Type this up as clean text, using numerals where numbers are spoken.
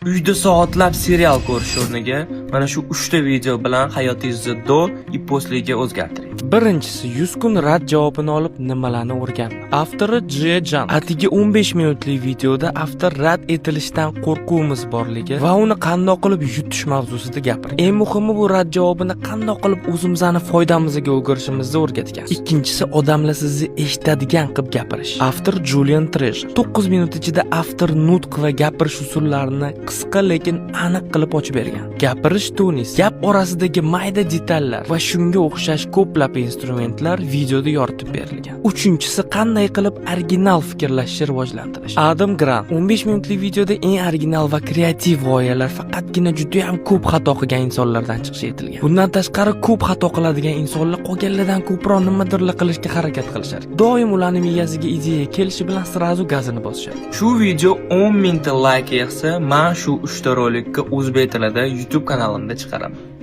Uyda soatlab serial ko'rish o'rniga mana shu 3 ta video bilan hayotingizni до и после ga o'zgartiring. Birinchisi, 100 kun rad javobini olib nimalarni o'rgandim. Avtori J. Jan. Atigi 15 minutlik videoda avtor rad etilishdan qo'rquvimiz borligi va uni qandoq qilib yutish mavzusida gapirgan. Eng muhimi, bu rad javobini qandoq qilib o'zimizni foydamizga o'girishimizni o'rgatgan. Ikkinchisi, odamlar sizni eshitadigan qilib gapirish. Avtor Julian Treasure. 9 minut ichida avtor nutq va gapirish usullarini qisqa, lekin aniq qilib ochib bergan. Gapirish tonis, gap orasidagi mayda detallar va shunga o'xshash ko'plab instrumentlar videoda yoritib berilgan. Uchinchisi, qanday qilib original fikrlashni rivojlantirish. Adam Grant. 15 minutlik videoda eng original va kreativ g'oyalar faqatgina juda ham ko'p xato qilgan insonlardan chiqish etilgan. Bundan tashqari, ko'p xato qiladigan insonlar qolganlardan ko'proq nimadirlar qilishga harakat qilishadi. Doim ularni miyasiga ideya kelishi bilan сразу gazini bosishadi. Shu video 10 mingta layk yig'sa, men shu 3 ta rolikka o'zbek tilida YouTube kanalimda chiqaraman.